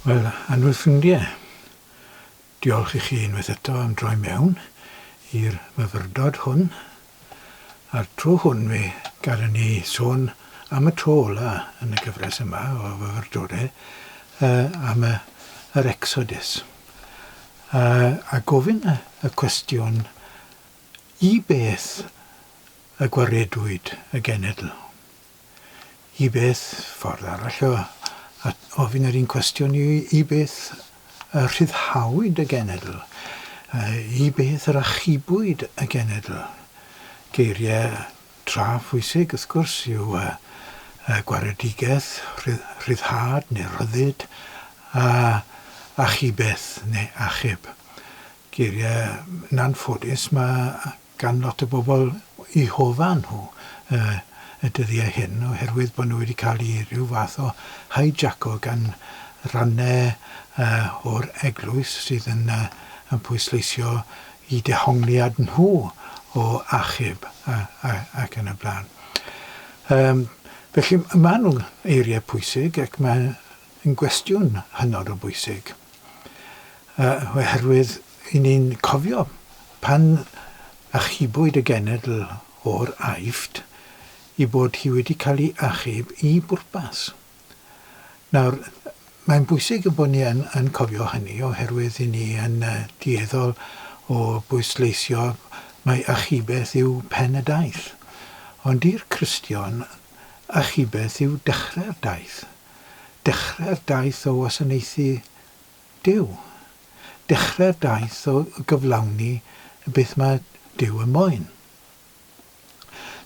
Wel, annwyl ffrindiau, diolch i chi unwaith eto am droi mewn i'r myfyrdod hwn. A'r tro hwn fe gallwn ni sôn am y tro ola yn y gyfres yma o fyfyrdodau uh, am y, yr Exodus. Uh, a gofyn y, y cwestiwn i beth y gwaredwyd y genedl? I beth, ffordd arall o ofyn yr un cwestiwn yw i beth y rhyddhawyd y genedl? I beth yr achubwyd y genedl? Geiriau tra phwysig, wrth gwrs, yw gwaredigaeth, rhyddhad neu rhyddid, a achubeth neu achub. Geiriau, yn anffodus, mae gan lot o bobl eu hofa nhw y dyddiau hyn oherwydd bod nhw wedi cael eu rhyw fath o hijacko gan rannau o'r eglwys sydd yn yn pwysleisio eu dehongliad nhw o achub a, a, ac yn y blaen. Um, felly maen nhw'n eiriau pwysig ac mae'n gwestiwn hynod o bwysig. Oherwydd 'y ni'n cofio pan achubwyd y genedl o'r Aifft, ei bod hi wedi cael ei achub i bwrpas. Nawr, mae'n bwysig ein bod ni yn, yn cofio hynny oherwydd 'y ni yn dueddol o bwysleisio mai achubeth yw pen y daith. Ond i'r Cristion, achubeth yw dechrau'r daith. Dechrau'r daith o wasanaethu Duw. Dechrau'r daith o gyflawni beth mae Duw yn moyn.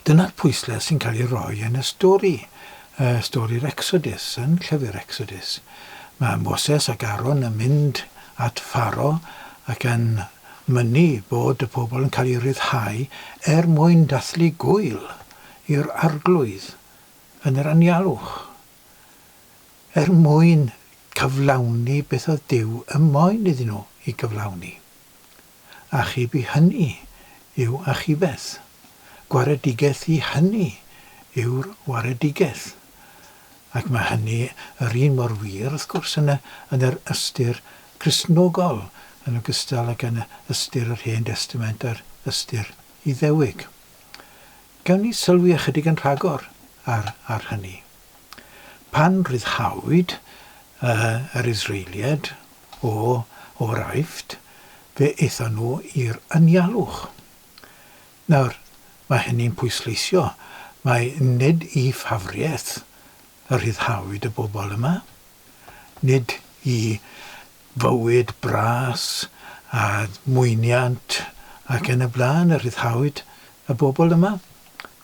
Dyna'r pwyslais sy'n cael ei roi yn y stori, stori'r Exodus, yn llyfr Exodus. Mae Moses ac Aaron yn mynd at Pharo ac yn mynnu bod y pobl yn cael eu rhyddhau er mwyn dathlu gŵyl i'r Arglwydd yn yr anialwch. Er mwyn cyflawni beth oedd Duw yn moyn iddyn nhw i gyflawni. Achub i hynny yw achubeth. Gwaredigaeth i hynny yw'r waredigaeth. Ac mae hynny yr un mor wir, wrth gwrs, yn y, yn yr ystyr Cristnogol, yn ogystal ag yn ystyr yr Hen Destament a'r ystyr Iddewig. Gawn ni sylwi ychydig yn rhagor ar, ar hynny. Pan ryddhawyd yr Israeliaid o o'r Aifft, fe aethon nhw i'r anialwch. Nawr, mae hynny'n pwysleisio mai nid i ffafriaeth y rhyddhawyd y bobl yma, nid i fywyd bras a mwyniant ac yn y blaen y rhyddhawyd y bobl yma.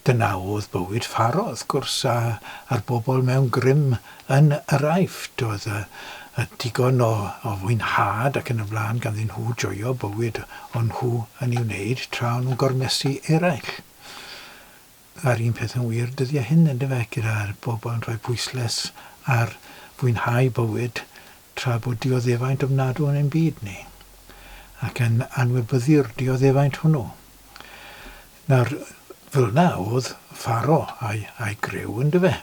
Dyna oedd bywyd Pharo, wrth gwrs, a, a'r bobl mewn grym yn yr Aifft. Oedd y, y digon o, o fwynhad ac yn y blaen ganddyn nhw joio bywyd o'n nhw yn ei wneud tra o'n nhw'n gormesu eraill. A'r un peth yn wir dyddiau hyn, yndyfe, gyda'r bobl yn rhoi pwysles ar fwynhau bywyd tra bod dioddefaint ofnadw yn ein byd ni, ac yn anwybyddu'r dioddefaint hwnnw. Nawr, fel 'na o'dd Pharo a'i, a'i griw, yndyfe?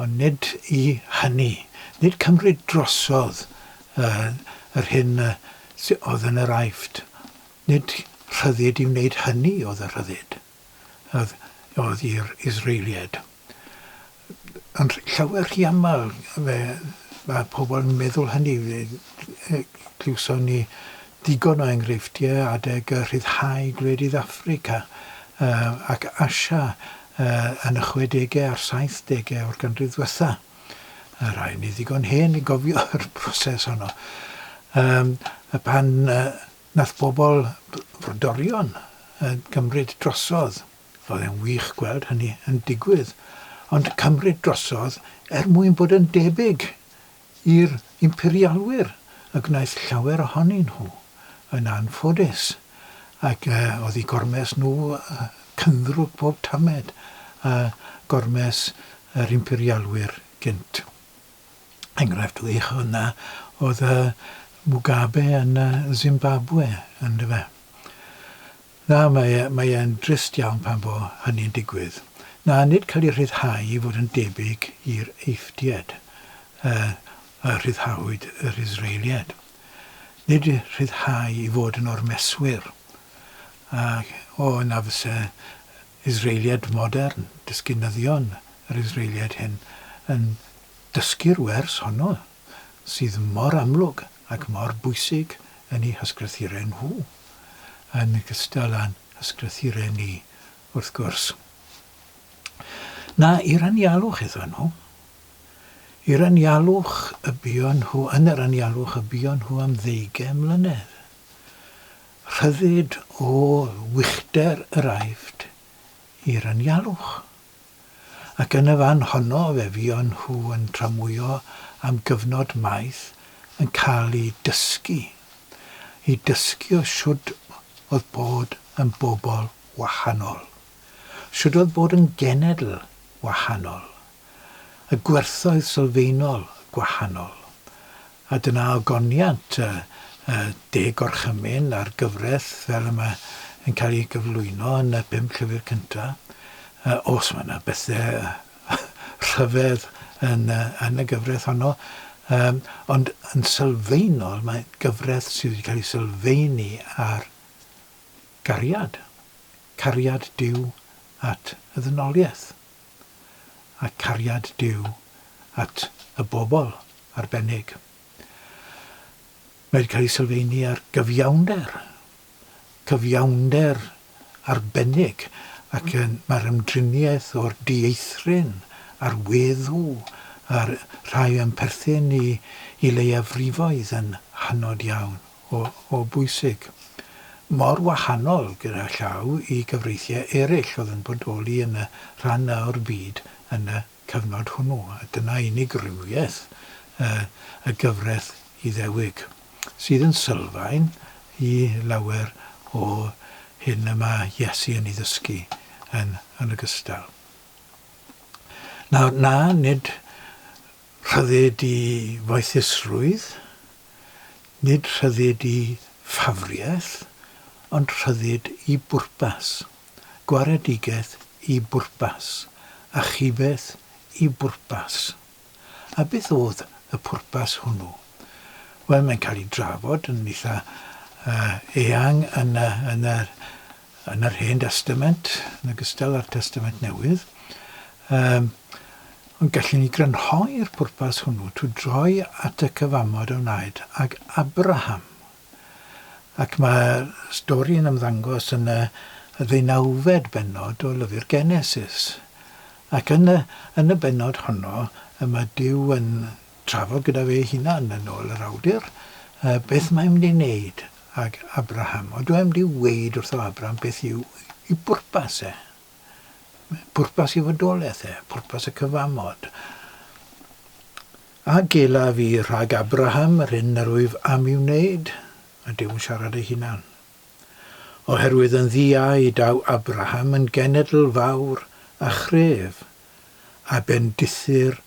Ond nid i hynny, nid cymryd drosodd yy yr hyn yy sy o'dd yn yr Aifft, nid rhyddid i wneud hynny o'dd y rhyddid, o'dd, o'dd i'r Israeliaid. Ond llawer rhy aml fe, mae pobl yn meddwl hynny. Clywson ni ddigon o enghreifftiau adeg y rhyddhau gwledydd Affrica ac Asia yn y chwedegau a'r saithdegau o'r ganrif ddiwetha. A rhai ni ddigon hen i gofio'r broses honno. Pan nath bobl frodorion gymryd drosodd Roedd e'n wych gweld hynny yn digwydd, ond cymryd drosodd er mwyn bod yn debyg i'r Imperialwyr y gwnaeth llawer ohonyn nhw, yn anffodus, ac oedd eu gormes nhw cynddrwg bob tamed a gormes yr Imperialwyr gynt. Enghraifft wych o hwnna oedd Mugabe yn Zimbabwe, yndyfe. Na, mae e, mae e'n drist iawn pan fo hynny'n digwydd. Na, nid cael eu rhyddhau i fod yn debyg i'r Eifftiaid, yy, y rhyddhawyd yr Israeliaid. Nid rhyddhau i fod yn ormeswyr, ac o, na fyse Israeliaid modern, disgynyddion yr Israeliaid hyn, yn dysgu'r wers honno sydd mor amlwg ac mor bwysig yn eu hysgrythurau nhw, yn ogystal â'n hysgrythurau ni, wrth gwrs. Na, i'r anialwch iddyn nhw. I'r anialwch y buon nhw, yn yr anialwch y buon nhw am ddeugain mlynedd. Rhyddid o wychder yr Aifft i'r anialwch. Ac yn y fan honno fe fuon nhw yn tramwyo am gyfnod maith yn cael eu dysgu, eu dysgu o shwd oedd bod yn bobl wahanol, shwd oedd bod yn genedl wahanol, y gwerthoedd sylfaenol gwahanol. A dyna ogoniant y y Deg Gorchymyn a'r gyfraith fel y mae yn cael ei gyflwyno yn y pum llyfr cyntaf. Os mae yna bethau rhyfedd yn, yn y gyfraith honno, um, ond yn sylfaenol mae'n gyfraith sydd wedi cael ei sylfaenu ar gariad, cariad Duw at y ddynoliaeth. a cariad Duw at y bobl arbennig. Mae wedi cael ei sylfaenu ar gyfiawnder, cyfiawnder arbennig, ac mae'r ymdriniaeth o'r dieithryn a'r weddw a'r rhai yn perthyn i, i leiafrifoedd yn hynod iawn. o o bwysig. Mor wahanol, gyda llaw, i gyfreithiau eraill oedd yn bodoli yn y rhan 'na o'r byd yn y cyfnod hwnnw, a dyna unigrywiaeth y y gyfraith Iddewig, sydd yn sylfaen i lawer o hyn y mae Iesu yn ei ddysgu yn yn ogystal. Nawr, na, nid rhyddid i foethusrwydd, Nid rhyddid i ffafriaeth, ond rhyddid i bwrpas, gwaredigaeth i bwrpas, achubeth i bwrpas. A beth oedd y pwrpas hwnnw? Wel, mae'n cael ei drafod yn eitha eang yn y, yn y, yn yr Hen Destament, yn ogystal â'r Testament Newydd. Um, ond gallwn ni grynhoi'r pwrpas hwnnw trwy droi at y cyfamod a wnaed ag Abraham. Ac mae'r stori yn ymddangos yn y ddeunawfed bennod o lyfr Genesis. Ac yn y, yn y bennod honno, y mae Duw yn trafod gyda fe ei hunan, yn ôl yr awdur, beth mae'n mynd i wneud ag Abraham. Odw e'n mynd i weud wrtho Abraham beth yw i bwrpas e. Pwrpas i fodolaeth e, pwrpas y cyfamod. A gela fi rhag Abraham yr hyn yr wyf am i'w wneud? A Duw yn siarad ei hunan. Oherwydd yn ddiau daw Abraham yn genedl fawr a chref, a bendithir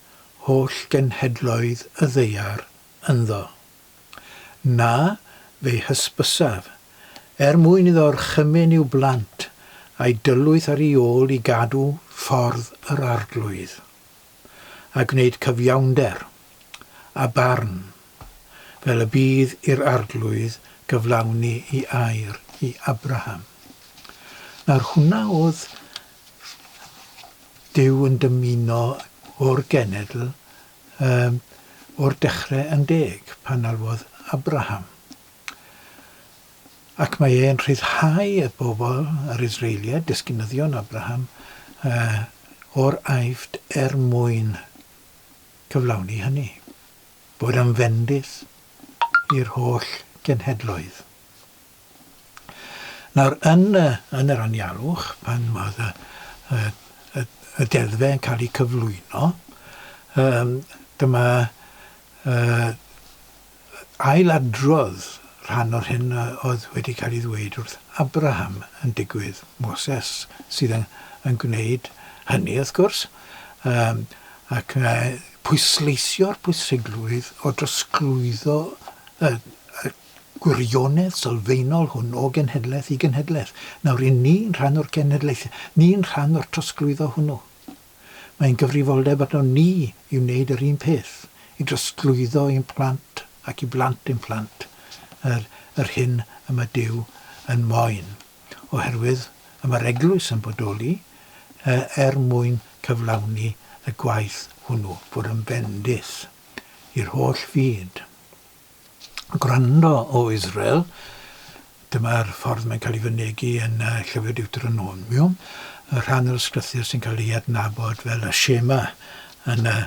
holl genhedloedd y ddaear ynddo. Na, fe'i hysbysaf, er mwyn iddo orchymyn i'w blant, a'i dylwyth ar ei ôl i gadw ffordd yr Arglwydd, a gwneud cyfiawnder, a barn, fel y bydd i'r Arglwydd gyflawni ei air i Abraham. Nawr hwnna oedd Duw yn dymuno o'r genedl Ym, o'r dechrau yn deg, pan alwodd Abraham. Ac mae e'n rhyddhau y bobl, yr Israeliaid, disgynyddion Abraham, uh, o'r Aifft er mwyn cyflawni hynny. Bod yn fendith i'r holl genhedloedd. Nawr, yn, y, yn yr anialwch, pan oedd y, y, y, y deddfau yn cael eu cyflwyno, um, dyma uh, ailadrodd rhan o'r hyn oedd wedi cael ei ddweud wrth Abraham yn digwydd. Moses sydd yn, yn gwneud hynny, wrth gwrs, um, ac uh, pwysleisio'r pwysigrwydd o drosglwyddo y, y gwirionedd sylfaenol hwn o genhedlaeth i genhedlaeth. Nawr, ry'n ni'n rhan o'r cenhedlaethau, ni'n rhan o'r trosglwyddo hwnnw. Mae'n gyfrifoldeb arnon ni i wneud yr un peth, i drosglwyddo i'n plant ac i blant ein plant yr, yr hyn y mae Duw yn moyn. Oherwydd y mae'r eglwys yn bodoli er mwyn cyflawni y gwaith hwnnw, fod yn fendith i'r holl fyd. Gwrando, O Israel, dyma'r ffordd mae'n cael ei fynegi yn Llyfr Deuteronomium, y rhan o'r ysgrythur sy'n cael ei adnabod fel y Shema yn y,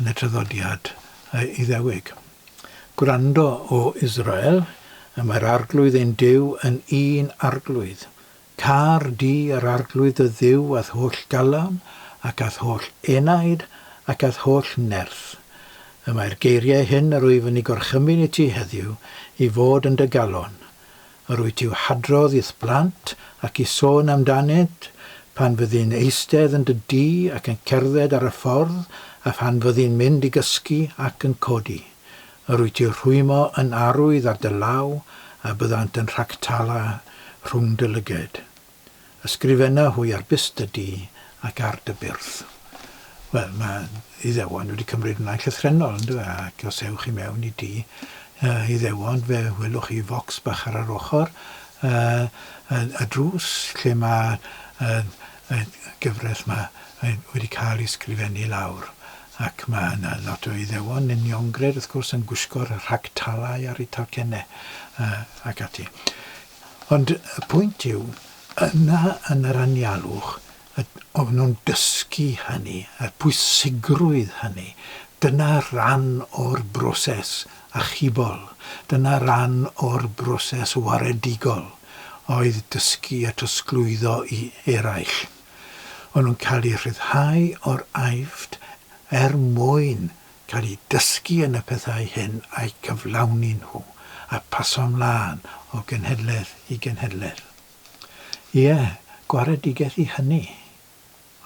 yn y traddodiad Iddewig. Gwrando, O Israel, y mae'r Arglwydd ein Duw yn un Arglwydd. Car di yr Arglwydd dy Dduw a'th holl galon, ac a'th holl enaid, ac a'th holl nerth. Y mae'r geiriau hyn yr wyf yn eu gorchymyn i ti heddiw i fod yn dy galon. Yr wyt i'w hadrodd i'th blant, ac i sôn amdanynt, pan fyddi'n eistedd yn dy dŷ ac yn cerdded ar y ffordd, a phan fyddi'n mynd i gysgu ac yn codi. Yr wyt i'w rhwymo yn arwydd ar dy law, a byddant yn rhagtala rhwng dy lyged. Ysgrifenna hwy ar byst dy dŷ ac ar dy byrth. Wel, mae Iddewon wedi cymryd hwnna'n llythrennol, yndyfe? Ac os ewch i mewn i dŷ Iddewon, fe welwch chi focs bach ar yr ochr y drws lle mae y gyfraith 'ma wedi cael ei sgrifennu lawr. Ac mae yna lot o Iddewon uniongred, wrth gwrs, yn gwisgo'r rhagtalau ar eu talcennau ac ati. Ond y pwynt yw, yna yn yr anialwch, oedden nhw'n dysgu hynny, y pwysigrwydd hynny. Dyna ran o'r broses achubol, dyna ran o'r broses waredigol oedd dysgu a trosglwyddo i eraill. O'n nhw'n cael eu rhyddhau o'r Aifft er mwyn cael eu dysgu yn y pethau hyn a'u cyflawni nhw, a paso mlân o genhedlaeth i genhedlaeth. Ie, gwaredigaeth i hynny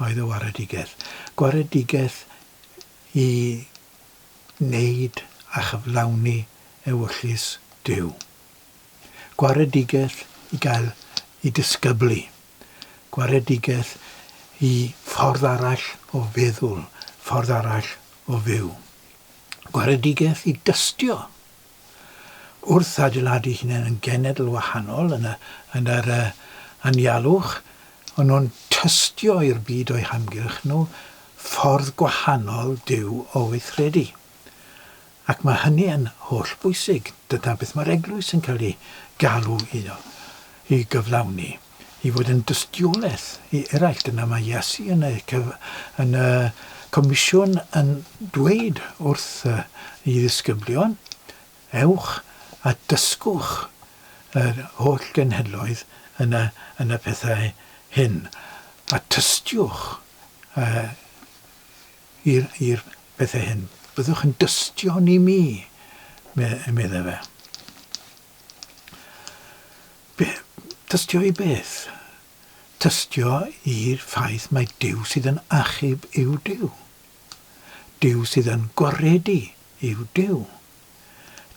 oedd y waredigaeth. Gwaredigaeth i wneud a chyflawni ewyllys Duw. Gwaredigaeth i gael ei disgyblu. Gwaredigaeth i ffordd arall o feddwl, ffordd arall o fyw. Gwaredigaeth i dystio. Wrth adeiladu hunain yn genedl wahanol yn y, yn yr uh, anialwch, o'n nhw'n tystio i'r byd o'u hamgylch nhw ffordd gwahanol Duw o weithredu. Ac mae hynny yn holl bwysig. Dyna beth mae'r eglwys yn cael ei galw iddo, i gyflawni, i fod yn dystiolaeth i eraill. Dyna mae Iesu yn y, yn y comisiwn yn dweud wrth ei ddisgyblion, ewch a dysgwch yr holl genhedloedd yn y, yn y pethau hyn, a tystiwch uh, i'r, i'r pethau hyn. Byddwch yn dystion i mi, meddai fe. Be, tystio i beth? Tystio i'r ffaith mai Duw sydd yn achub yw Duw. Duw sydd yn gwaredu yw Duw.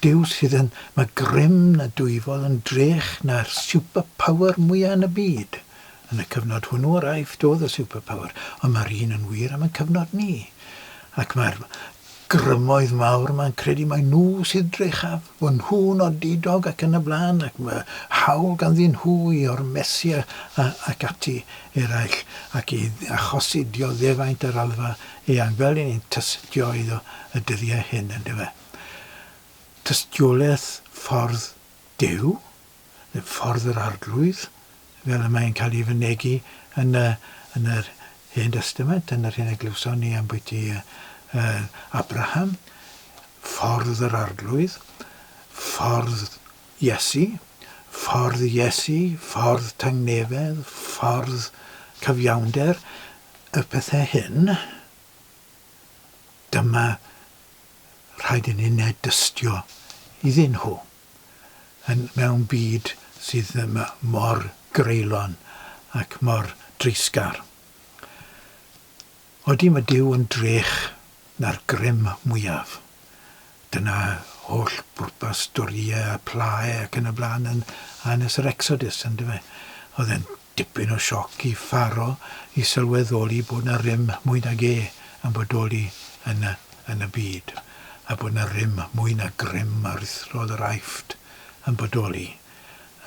Duw sydd yn... Mae grym na dwyfol yn drech na'r super power mwya yn y byd. Yn y cyfnod hwnnw o'r Aifft oedd y super power, ond mae'r un yn wir am y cyfnod ni. Ac mae'r grymoedd mawr yma'n credu mai nhw sydd drechaf, fod nhw'n odidog ac yn y blaen, ac mae hawl ganddyn nhw i ormesu a, a, ac ati eraill, ac i achosi dioddefaint ar raddfa eang, fel i ni'n tystio iddo y dyddiau hyn, yndyfe? Tystiolaeth ffordd Duw, neu ffordd yr Arglwydd, fel y mae'n cael ei fynegi yn y, yn yr Hen Destament, yn yr hyn a glywson ni ambwyty uh, Abraham, ffordd yr Arglwydd, ffordd Iesu, ffordd Iesu, ffordd tangnefedd, ffordd cyfiawnder, y pethau hyn, dyma rhaid i ninnau dystio iddyn nhw yn mewn byd sydd mor greulon ac mor dreisgar. Odi, mae Duw yn drech na'r grym mwyaf. Dyna holl bwrpas storïau a plâu ac yn y blaen yn hanes yr Exodus, yndyfe? Oedd e'n dipyn o sioc i Pharo i sylweddoli bod 'na rym mwy nag e yn bodoli yn y, yn y byd. a bod 'na rym mwy na grym aruthrol yr Aifft yn bodoli.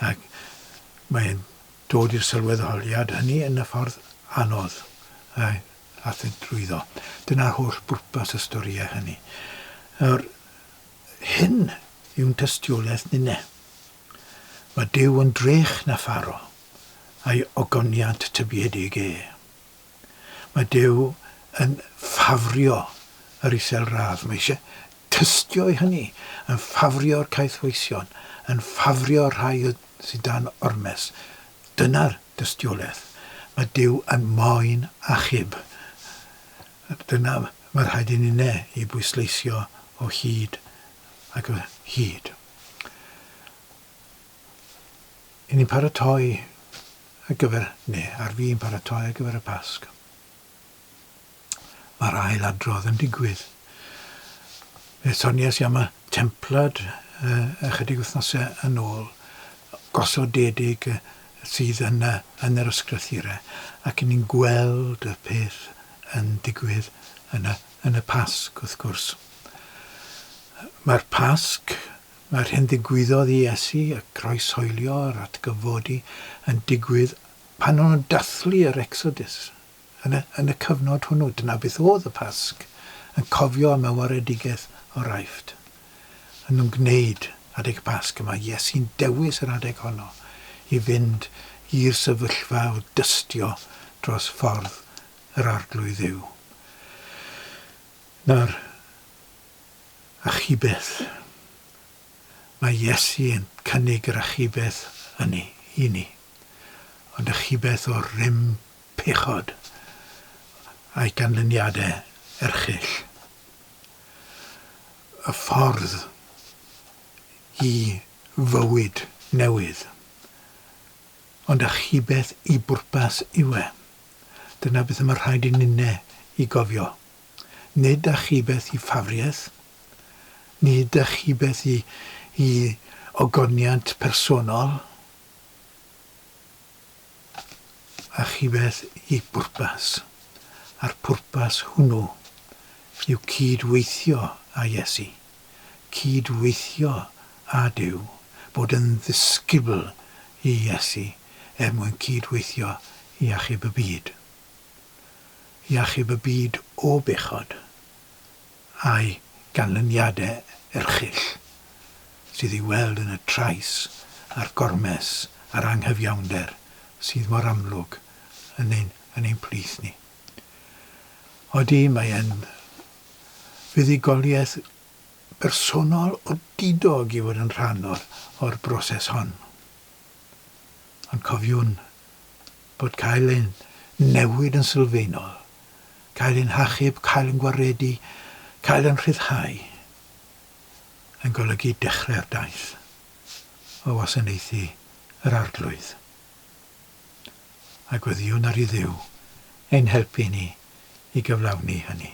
Ac mae'n dod i'r sylweddoliad hynny yn y ffordd anodd a ath e drwyddo. Dyna'r holl bwrpas y storïau hynny. Nawr, hyn yw'n tystiolaeth ninne. Mae Duw yn drech na Pharo a'i ogoniant tybiedig e. Mae Duw yn ffafrio yr isel radd. Mae eisiau tystio i hynny, yn ffafrio'r caethweision, yn ffafrio'r rhai sydd dan ormes. Dyna'r dystiolaeth. Mae Duw yn moyn achub. Dyna mae rhaid i ninne i bwysleisio o hyd ac o hyd. I ni'n paratoi ar gyfer, neu ar fin paratoi ar gyfer y Pasg. Mae'r ail adrodd yn digwydd. Fe soniais i am y templad uh, ychydig wythnosau yn ôl, gosodedig sydd yn, y, yn yr ysgrythurau, ac ni'n gweld y peth yn digwydd yn y, yn y Pasg, wrth gwrs. Mae'r Pasg, mae'r hyn ddigwyddodd i Iesu, y croeshoelio, yr atgyfodi, yn digwydd pan o'n nhw'n dathlu yr Exodus, yn y, yn y cyfnod hwnnw. Dyna beth oedd y Pasg, yn cofio am y waredigaeth o'r Aifft. Yn nhw'n gwneud adeg y Pasg, y mae Iesu'n dewis yr adeg honno i fynd i'r sefyllfa o dystio dros ffordd yr Arglwydd Dduw. Nawr, achubeth. Mae Iesu yn cynnig yr achubeth ynni i ni, ond achubeth o rym pechod a'i ganlyniadau erchyll. Y ffordd i fywyd newydd. Ond achubeth i bwrpas yw e. Dyna beth y mae rhaid i ninne i gofio. Nid achubeth i ffafriaeth, nid achubeth i, i ogoniant personol, achubeth i bwrpas, a'r pwrpas hwnnw yw cyd-weithio â Iesu, cyd-weithio â Duw, bod yn ddisgybl i Iesu er mwyn cyd-weithio i achub y byd. I achub y byd o bechod a'i ganlyniadau erchyll, sydd i'w weld yn y trais a'r gormes a'r anghyfiawnder sydd mor amlwg yn ein, yn ein plith ni. Odi, mae e'n fuddugoliaeth bersonol odidog i fod yn rhan o'r, o'r broses hon. Ond cofiwn bod cael ein newid yn sylfaenol, cael ein hachub, cael ein gwaredu, cael ein rhyddhau, yn golygu dechrau'r daith o wasanaethu yr Arglwydd. A gweddïwn ar i Dduw ein helpu ni i gyflawni hynny.